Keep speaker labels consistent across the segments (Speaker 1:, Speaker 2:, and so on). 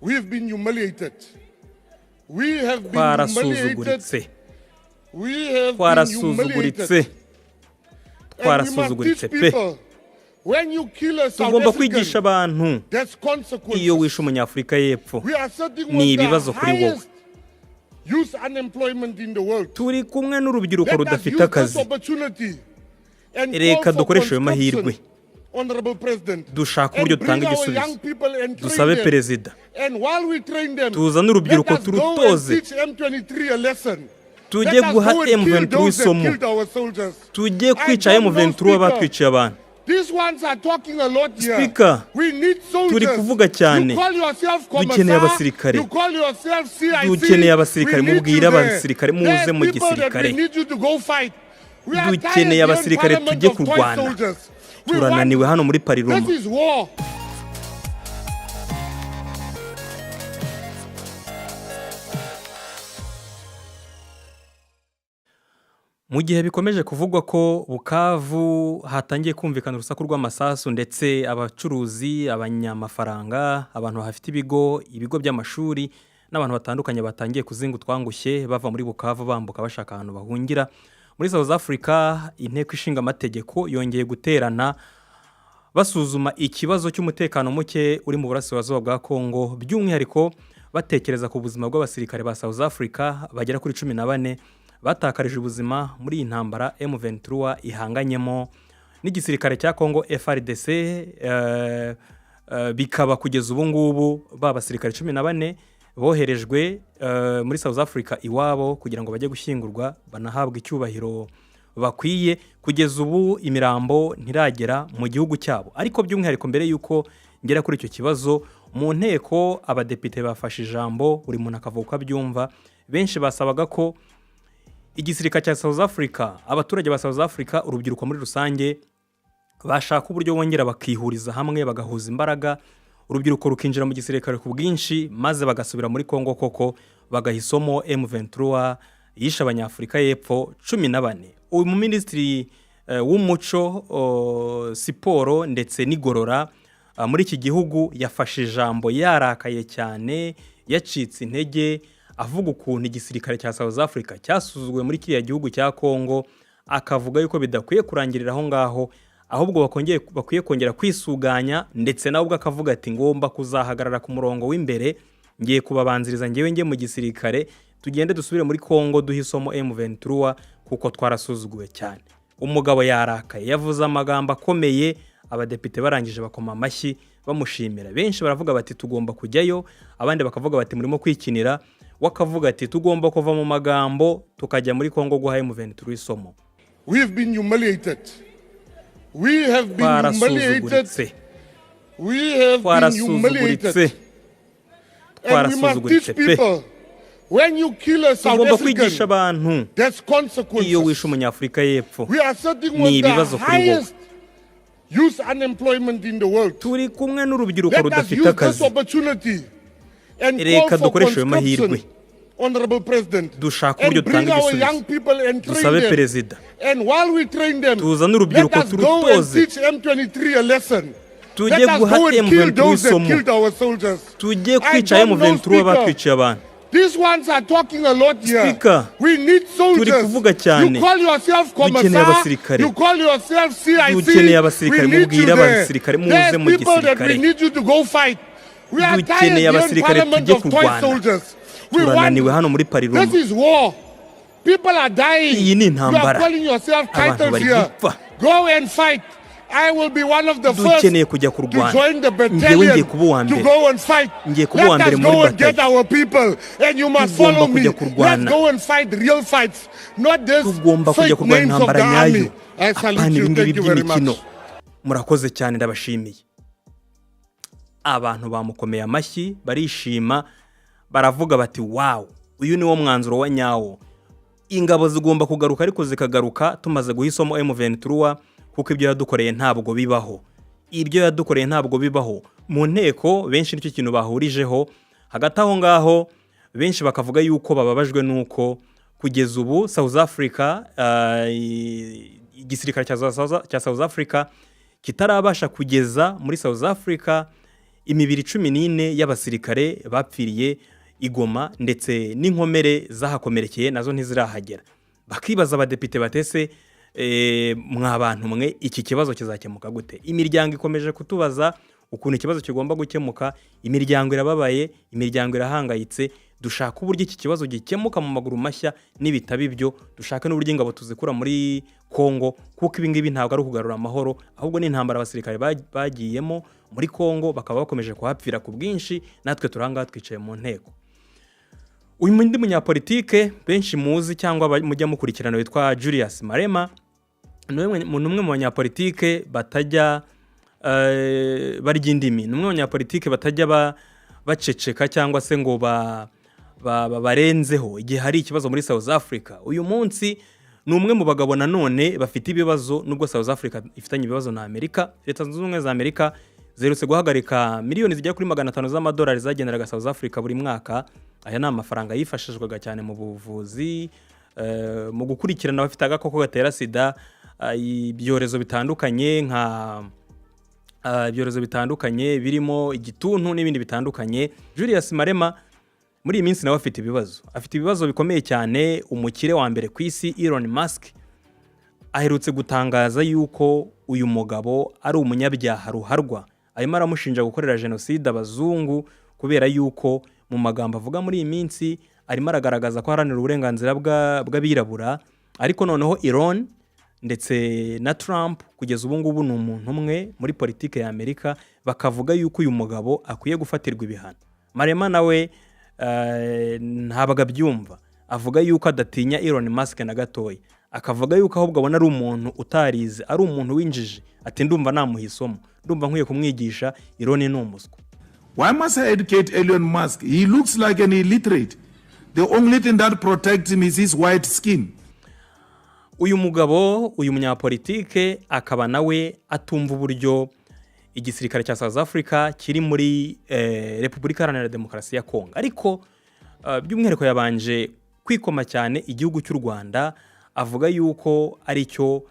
Speaker 1: We've been humiliated. We have been humiliated.
Speaker 2: Twarasuzuguritse.
Speaker 1: We have been
Speaker 2: Twarasuzuguritse.
Speaker 1: humiliated. And we must
Speaker 2: Twarasuzuguritse
Speaker 1: teach
Speaker 2: pe.
Speaker 1: people, when you kill a South
Speaker 2: Tugomba kwigisha
Speaker 1: African,
Speaker 2: abantu,
Speaker 1: there's consequences.
Speaker 2: iyo wishe Umunyafurika y'Epfo,
Speaker 1: We are sitting
Speaker 2: ni
Speaker 1: with the
Speaker 2: ibibazo kuri wowe.
Speaker 1: highest youth unemployment in the world.
Speaker 2: Turi kumwe n'urubyiruko
Speaker 1: Let us
Speaker 2: rudafite
Speaker 1: use this
Speaker 2: akazi.
Speaker 1: opportunity and call
Speaker 2: Reka
Speaker 1: for
Speaker 2: dukoreshe ayo mahirwe,
Speaker 1: conscription, Honorable President,
Speaker 2: dushaka
Speaker 1: and
Speaker 2: uburyo
Speaker 1: bring
Speaker 2: dutanga
Speaker 1: our
Speaker 2: igisubizo.
Speaker 1: young people and train
Speaker 2: Dusabe
Speaker 1: them.
Speaker 2: perezida,
Speaker 1: And while we train them,
Speaker 2: tuzane urubyiruko
Speaker 1: let us go and
Speaker 2: turutoze,
Speaker 1: teach M23 a lesson.
Speaker 2: tujye
Speaker 1: Let us
Speaker 2: guha
Speaker 1: go and kill
Speaker 2: M23
Speaker 1: those that
Speaker 2: isomo,
Speaker 1: killed our soldiers.
Speaker 2: tujye
Speaker 1: I
Speaker 2: kwica
Speaker 1: don't know,
Speaker 2: M23
Speaker 1: Speaker.
Speaker 2: batwiciye abantu.
Speaker 1: These ones are talking a lot here.
Speaker 2: Speaker,
Speaker 1: We need soldiers.
Speaker 2: turi kuvuga cyane.
Speaker 1: You call yourself
Speaker 2: Dukeneye
Speaker 1: commissar,
Speaker 2: abasirikare.
Speaker 1: you call yourself CIC.
Speaker 2: Dukeneye abasirikare.
Speaker 1: We need
Speaker 2: Mubwire
Speaker 1: you there.
Speaker 2: abasirikare, muze
Speaker 1: There are
Speaker 2: mu
Speaker 1: people that we
Speaker 2: gisirikare.
Speaker 1: need you to go fight. We are tired
Speaker 2: Dukeneye
Speaker 1: here in
Speaker 2: abasirikare,
Speaker 1: parliament
Speaker 2: tujye
Speaker 1: of toy
Speaker 2: kurwana.
Speaker 1: soldiers. We want
Speaker 2: Turananiwe hano muri pariroma.
Speaker 1: This is war.
Speaker 2: Mu gihe bikomeje kuvugwa ko Bukavu hatangiye kumvikana urusaku rw'amasasu, ndetse abacuruzi, abanyamafaranga, abantu bafite ibigo, ibigo by'amashuri n'abantu batandukanye batangiye kuzinga utwangushye bava muri Bukavu, bambuka bashaka ahantu bahungira muri South Africa, inteko ishinga amategeko yongeye guterana basuzuma ikibazo cy'umutekano muke uri mu burasirazuba bwa Congo, by'umwihariko batekereza ku buzima bw'abasirikare ba South Africa bagera kuri 14 batakarije ubuzima muri iyi ntambara M23 ihanganyemo n'igisirikare cya Congo FARDC. Bikaba kugeza ubu ngubu ba basirikare 14 boherejwe muri South Africa iwabo kugira ngo bajye gushyingurwa, banahabwe icyubahiro bakwiye. Kugeza ubu imirambo ntiragera mu gihugu cyabo. Ariko by'umwihariko, mbere y'uko ngera kuri icyo kibazo, mu nteko abadepite bafashe ijambo, buri muntu akavuga uko abyumva. Benshi basabaga ko igisirikare cya South Africa, abaturage ba South Africa, urubyiruko muri rusange, bashaka uburyo bongera bakihuriza hamwe, bagahuza imbaraga, urubyiruko rukinjira mu gisirikare ku bwinshi, maze bagasubira muri Congo koko bagaha isomo M23 yishe Abanyafurika y'Epfo 14. Uyu muminisitiri w'umuco, siporo ndetse n'igorora muri iki gihugu yafashe ijambo yarakaye cyane, yacitse intege, avuga ukuntu igisirikare cya South Africa cyasuzuguwe muri kiriya gihugu cya Congo, akavuga yuko bidakwiye kurangirira aho ngaho, ahubwo bakwiye kongera kwisuganya, ndetse nawe ubwo akavuga ati: "Ngomba kuzahagarara ku murongo w'imbere, ngiye kubabanziriza, ngewe njye mu gisirikare, tugende dusubire muri Congo duhe isomo M23 kuko twarasuzuguwe cyane." Umugabo yarakaye, yavuze amagambo akomeye. Abadepite barangije bakoma amashyi bamushimira. Benshi baravuga bati: "Tugomba kujyayo." Abandi bakavuga bati: "Murimo kwikinira." We akavuga ati: "Tugomba kuva mu magambo tukajya muri Congo guha M23 isomo."
Speaker 1: We've been humiliated. We have been humiliated.
Speaker 2: Twarasuzuguritse.
Speaker 1: We have been humiliated.
Speaker 2: Twarasuzuguritse.
Speaker 1: And we must teach
Speaker 2: Twarasuzuguritse pe.
Speaker 1: people, when you kill a South
Speaker 2: Tugomba kwigisha
Speaker 1: African,
Speaker 2: abantu,
Speaker 1: there's
Speaker 2: iyo
Speaker 1: consequences.
Speaker 2: wishe Umunyafurika y'Epfo,
Speaker 1: We are sitting
Speaker 2: ni
Speaker 1: with the
Speaker 2: ibibazo kuri wowe.
Speaker 1: highest youth unemployment in the world.
Speaker 2: Turi kumwe n'urubyiruko
Speaker 1: Let us
Speaker 2: rudafite
Speaker 1: use this
Speaker 2: akazi.
Speaker 1: opportunity and call
Speaker 2: Reka
Speaker 1: for
Speaker 2: dukoreshe ayo mahirwe,
Speaker 1: conscription, Honorable President,
Speaker 2: dushaka
Speaker 1: and
Speaker 2: uburyo
Speaker 1: bring
Speaker 2: dutanga
Speaker 1: our
Speaker 2: igisubizo,
Speaker 1: young people and train
Speaker 2: dusabe
Speaker 1: them.
Speaker 2: perezida,
Speaker 1: And while we train them,
Speaker 2: tuzane
Speaker 1: let
Speaker 2: urubyiruko
Speaker 1: us go and
Speaker 2: turutoze,
Speaker 1: teach M23 a lesson.
Speaker 2: tujye
Speaker 1: Let us
Speaker 2: guha
Speaker 1: go and kill
Speaker 2: M23
Speaker 1: those that
Speaker 2: isomo,
Speaker 1: killed our soldiers.
Speaker 2: tujye
Speaker 1: I
Speaker 2: kwica
Speaker 1: don't know,
Speaker 2: M23
Speaker 1: Speaker.
Speaker 2: batwiciye abantu.
Speaker 1: These ones are talking a lot here.
Speaker 2: Speaker,
Speaker 1: We need soldiers.
Speaker 2: turi kuvuga cyane.
Speaker 1: You call yourself
Speaker 2: Dukeneye
Speaker 1: commissar,
Speaker 2: abasirikare.
Speaker 1: you call yourself CIC.
Speaker 2: Dukeneye abasirikare.
Speaker 1: We need you
Speaker 2: Mubwire
Speaker 1: there.
Speaker 2: abasirikare, muze
Speaker 1: There are
Speaker 2: mu
Speaker 1: people that we
Speaker 2: gisirikare.
Speaker 1: need you to go fight. We are tired
Speaker 2: Dukeneye
Speaker 1: here in
Speaker 2: abasirikare,
Speaker 1: parliament
Speaker 2: tujye
Speaker 1: of toy
Speaker 2: kurwana.
Speaker 1: soldiers. We want
Speaker 2: Turananiwe hano muri pariroma.
Speaker 1: This is war. People are dying.
Speaker 2: Iyi ni
Speaker 1: You are
Speaker 2: intambara.
Speaker 1: calling yourself
Speaker 2: Abantu
Speaker 1: titles
Speaker 2: bari
Speaker 1: here.
Speaker 2: gupfa.
Speaker 1: Go and fight. I will be one of the first
Speaker 2: Dukeneye kujya
Speaker 1: to
Speaker 2: kurwana.
Speaker 1: join the
Speaker 2: Njyewe ngiye
Speaker 1: battalion
Speaker 2: kuba uwa
Speaker 1: to
Speaker 2: mbere.
Speaker 1: go and fight.
Speaker 2: Ngiye kuba
Speaker 1: Let
Speaker 2: uwa mbere
Speaker 1: us
Speaker 2: muri
Speaker 1: go and get
Speaker 2: batayo.
Speaker 1: our people, and you must
Speaker 2: Tugomba
Speaker 1: follow me.
Speaker 2: kujya kurwana.
Speaker 1: Let's go and fight real fights, not this
Speaker 2: Tugomba kujya
Speaker 1: fake
Speaker 2: kurwana
Speaker 1: names of
Speaker 2: intambara
Speaker 1: the
Speaker 2: nyayo,
Speaker 1: army. I salute
Speaker 2: apana
Speaker 1: you.
Speaker 2: ibingibi
Speaker 1: Thank you very
Speaker 2: by'imikino.
Speaker 1: much.
Speaker 2: Murakoze cyane, ndabashimiye. Abantu bamukomeye amashyi, barishima, baravuga bati: "Wow, uyu ni wo mwanzuro wa nyawo. Ingabo zigomba kugaruka, ariko zikagaruka tumaze guha isomo M23, kuko ibyo yadukoreye ntabwo bibaho, ibyo yadukoreye ntabwo bibaho." Mu nteko benshi nicyo kintu bahurijeho. Hagati aho ngaho benshi bakavuga yuko bababajwe n'uko kugeza ubu South Africa, igisirikare cya South Africa kitarabasha kugeza muri South Africa Imibiri 14 y'abasirikare bapfiriye i Goma ndetse n'inkomere zahakomerekeye nazo ntizirahagera. Bakibaza abadepite batese: "Mwa bantu mwe, iki kibazo kizakemuka gute?" Imiryango ikomeje kutubaza ukuntu ikibazo kigomba gukemuka. Imiryango irababaye, imiryango irahangayitse. Dushaka uburyo iki kibazo gikemuka mu maguru mashya, nibitaba ibyo dushaka n'uburyo ingabo tuzikura muri Kongo, kuko ibi ngibi ntabwo ari ukugarura amahoro, ahubwo ni intambara abasirikare bagiyemo muri Kongo, bakaba bakomeje kuhapfira ku bwinshi, natwe turi aha ngaha twicaye mu nteko. Uyu mundi munyapolitike benshi muzi cyangwa mujya mukurikirana witwa Julius Malema ni umwe mu banyapolitike batajya barya indimi, ni umwe mu banyapolitike batajya baceceka cyangwa se ngo barenzeho igihe hari ikibazo muri South Africa. Uyu munsi ni umwe mu bagabo nanone bafite ibibazo, nubwo South Africa ifitanye ibibazo na Amerika. Leta Zunze Ubumwe za Amerika ziherutse guhagarika miliyoni zigera kuri 500 z'amadolari zageneraga South Africa buri mwaka. Aya ni amafaranga yifashishwaga cyane mu buvuzi, mu gukurikirana abafite agakoko gatera sida, ibyorezo bitandukanye nka ibyorezo bitandukanye birimo igituntu n'ibindi bitandukanye. Julius Malema muri iyi minsi nawe afite ibibazo, afite ibibazo bikomeye cyane. Umukire wa mbere ku isi Elon Musk aherutse gutangaza yuko uyu mugabo ari umunyabyaha ruharwa. Arimo aramushinja gukorera jenoside abazungu, kubera yuko mu magambo avuga muri iyi minsi arimo aragaragaza ko aharanira uburenganzira bw'abirabura. Ariko noneho Elon ndetse na Trump kugeza ubu ngubu ni umuntu umwe muri politiki ya Amerika, bakavuga yuko uyu mugabo akwiye gufatirwa ibihano. Malema nawe ntabwo abyumva, avuga yuko adatinya Elon Musk na gatoya, akavuga yuko ahubwo abona ari umuntu utarize, ari umuntu w'injiji. Ati: "Ndumva namuha isomo, ndumva nkwiye kumwigisha, Elon ni umuswa."
Speaker 3: Why must I educate Elon Musk? He looks like an illiterate. The only thing that protects him is his white skin.
Speaker 2: Uyu mugabo, uyu munyapolitike, akaba nawe atumva uburyo igisirikare cya South Africa kiri muri Repubulika Iharanira Demokarasi ya Kongo. Ariko by'umwihariko yabanje kwikoma cyane igihugu cy'u Rwanda, avuga yuko ari cyo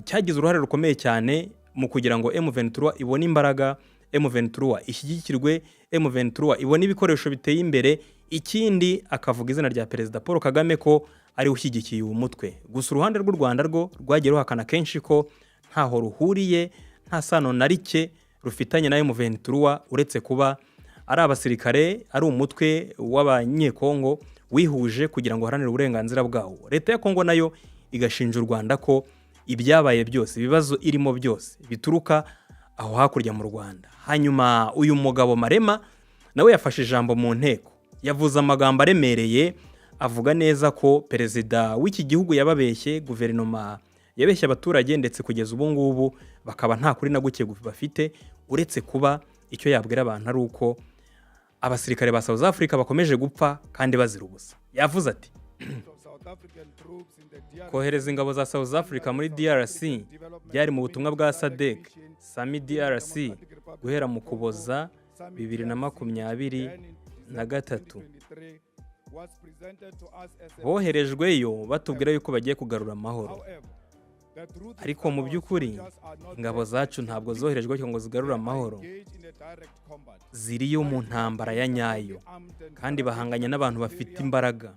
Speaker 2: cyagize uruhare rukomeye cyane mu kugira ngo M23 ibone imbaraga, M23 ishyigikirwe, M23 ibone ibikoresho biteye imbere. Ikindi akavuga izina rya Perezida Paul Kagame ko ari ushyigikiye uwo mutwe. Gusa uruhande rw'u Rwanda rwo rwagiye ruhakana kenshi ko ntaho ruhuriye, nta sano na rike rufitanye na M23, uretse kuba ari abasirikare, ari umutwe w'Abanyekongo wihuje kugira ngo uharanire uburenganzira bwawo. Leta ya Kongo nayo igashinja u Rwanda ko ibyabaye byose, ibibazo irimo byose bituruka aho hakurya mu Rwanda. Hanyuma uyu mugabo Malema nawe yafashe ijambo mu nteko, yavuze amagambo aremereye, avuga neza ko perezida w'iki gihugu yababeshye, guverinoma yabeshye abaturage, ndetse kugeza ubu ngubu bakaba nta kuri na guke bafite, uretse kuba icyo yabwira abantu ari uko abasirikare ba South Africa bakomeje gupfa kandi bazira ubusa. Yavuze ati: "Kohereza ingabo za South Africa muri DRC byari mu butumwa bwa SADC SAMIDRC guhera mu Kuboza 2023. Boherejweyo batubwira yuko bagiye kugarura amahoro, ariko mu by'ukuri ingabo zacu ntabwo zoherejwe ngo zigarure amahoro, ziriyo mu ntambara ya nyayo kandi bahanganye n'abantu bafite imbaraga,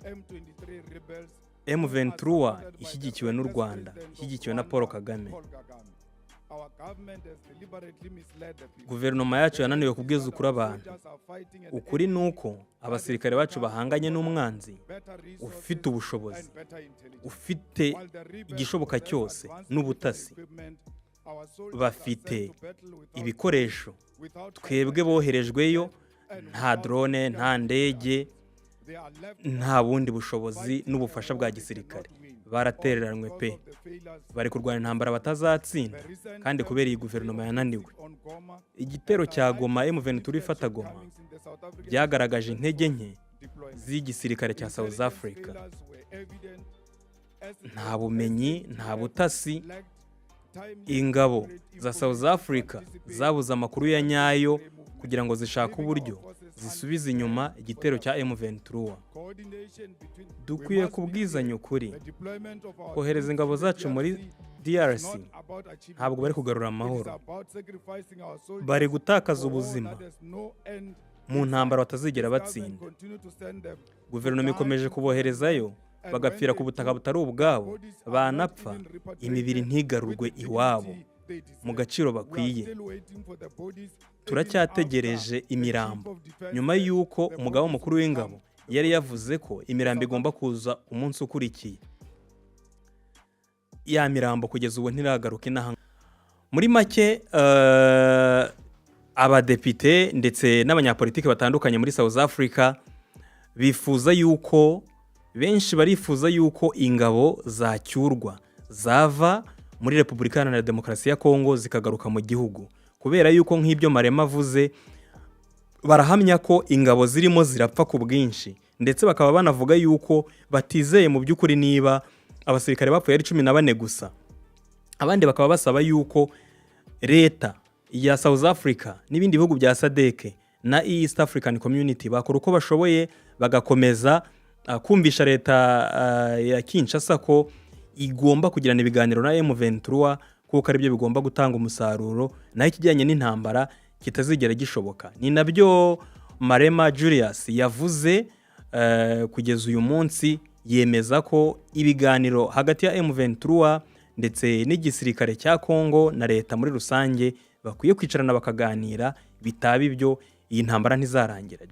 Speaker 2: M23 ishyigikiwe n'u Rwanda, ishyigikiwe na Paul Kagame. Guverinoma yacu yananiwe kubwiza ukuri abantu. Ukuri ni uko abasirikare bacu bahanganye n'umwanzi ufite ubushobozi, ufite igishoboka cyose n'ubutasi. Bafite ibikoresho, twebwe boherejweyo nta drone, nta ndege, nta bundi bushobozi n'ubufasha bwa gisirikare. Baratereranywe pe, bari kurwana intambara batazatsinda kandi kubera iyi guverinoma yananiwe. Igitero cya Goma, M23 ifata Goma, byagaragaje intege nke z'igisirikare cya South Africa. Nta bumenyi, nta butasi. Ingabo za South Africa zabuze amakuru ya nyayo kugira ngo zishake uburyo zisubiza inyuma igitero cya M23. Dukwiye kubwizanya ukuri: kohereza ingabo zacu muri DRC ntabwo bari kugarura amahoro, bari gutakaza ubuzima mu ntambara batazigera batsinda. Guverinoma ikomeje kuboherezayo bagapfira ku butaka butari ubwabo, banapfa imibiri ntigarurwe iwabo mu gaciro bakwiye. Turacyategereje imirambo nyuma y'uko umugaba mukuru w'ingabo yari yavuze ko imirambo igomba kuza umunsi ukurikiye. Ya mirambo kugeza ubu ntiragaruka inaha. Muri make, abadepite ndetse n'abanyapolitiki batandukanye muri South Africa bifuza yuko, benshi barifuza yuko ingabo zacyurwa, zava muri Repubulika Iharanira Demokarasi ya Kongo zikagaruka mu gihugu, kubera yuko nk'ibyo Malema avuze, barahamya ko ingabo zirimo zirapfa ku bwinshi, ndetse bakaba banavuga yuko batizeye mu by'ukuri niba abasirikare bapfuye ari 14 gusa. Abandi bakaba basaba yuko leta ya South Africa n'ibindi bihugu bya SADC na East African Community bakora uko bashoboye bagakomeza kumvisha leta ya Kinshasa ko igomba kugirana ibiganiro na M23, kuko aribyo bigomba gutanga umusaruro, naho ikijyanye n'intambara kitazigera gishoboka. Ni nabyo Malema Julius yavuze. Kugeza uyu munsi yemeza ko ibiganiro hagati ya M23 ndetse n'igisirikare cya Congo na leta muri rusange bakwiye kwicarana bakaganira, bitaba ibyo iyi ntambara ntizarangira.